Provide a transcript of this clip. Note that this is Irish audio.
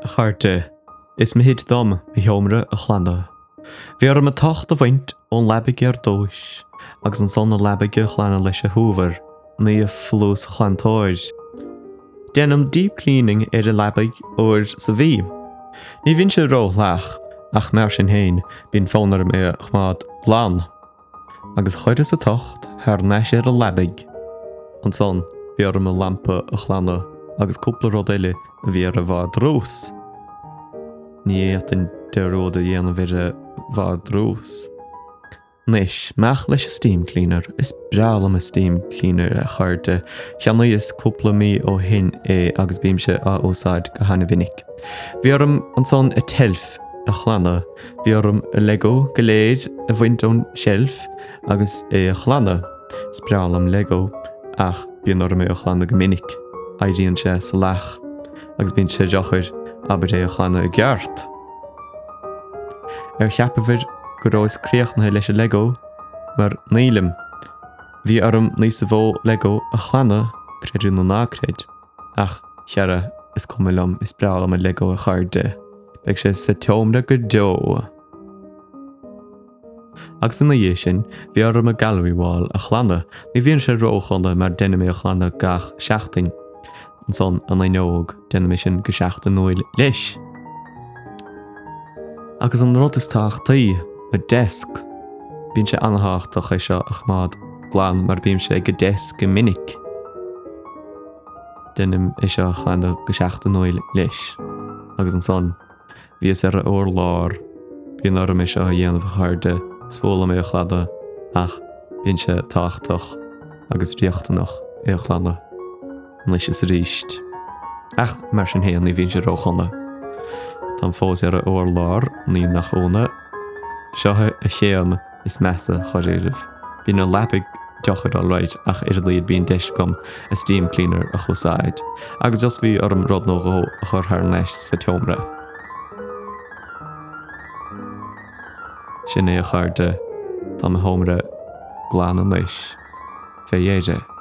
A chairde, is mithid dom mo sheomra a ghlanadh. Bhí orm an tocht a bhaint ón leabaidh ar dtúis, agus ansan an leabaidh a ghlanadh leis an Hoover, nó an phluais-ghlantóir. Déanaim deep cleaning ar an leabaidh uair sa mhí. Ní bhíonn sé ró-shalach, ach mar sin féin, bíonn fonn orm é a choimeád glan. Agus chuireas an tocht thar n-ais ar an leabaidh. Ansan bhí orm an lampa a ghlanadh agus cúpla rud eile a bhí ar an vardrús. Ní fhéadfainn dearúd a dhéanamh ar an vardrús. Anois, amach leis an steam cleaner. Is breá liom an steam cleaner, a chairde. Cheannaíos cúpla mí ó shin é agus bímse á úsáid go han-mhinic. Bhí orm ansan an tseilf a ghlanadh. Bhí orm an Lego go léir a bhaint ón tseilf agus é a ghlanadh. Is breá liom Lego ach bíonn orm é a ghlanadh go minic. Éiríonn sé salach agus bíonn sé deacair abair é a ghlanadh i gceart. Ar cheapabhair go rabhas críochnaithe leis an Lego? Mar nílim. Bhí orm níos mó Lego a ghlanadh, creid nó ná creid. Ach, chara, is cuma liom, is breá liom an Lego a chairde. Beidh sé sa tseomra go deo. Agus ina dhiaidh sin, bhí orm an gallery wall a ghlanadh. Ní bhíonn sé ródhona mar deinim é a ghlanadh gach seachtain. Ansan an fhuinneog, déanaim é sin go seachtainiúil leis. Agus an rud is tábhachtaí, mo desk. Bíonn sé an-tábhachtach é seo a choimeád glan mar bímse ag an desk go minic. Deinim é seo a ghlanadh go seachtainiúil leis. Agus ansan, bhíos ar an urlár. Bíonn orm é seo a dhéanamh a chairde, is fuath liom é a ghlanadh, ach bíonn sé tábhachtach agus riachtanach é a ghlanadh anois is arís. Ach mar sin féin, ní bhíonn sé ródhona. Táim fós ar an urlár, ní nach ionadh. Seo an chéim is measa dháiríribh. Bíonn an leabaidh deacair alright ach ar a laghad bíonn deis agam an steam cleaner a úsáid. Agus just bhí orm rud nó dhó a chur thar n-ais sa tseomra. Sin é a chairde, tá mo sheomra glan anois. Fé dheireadh.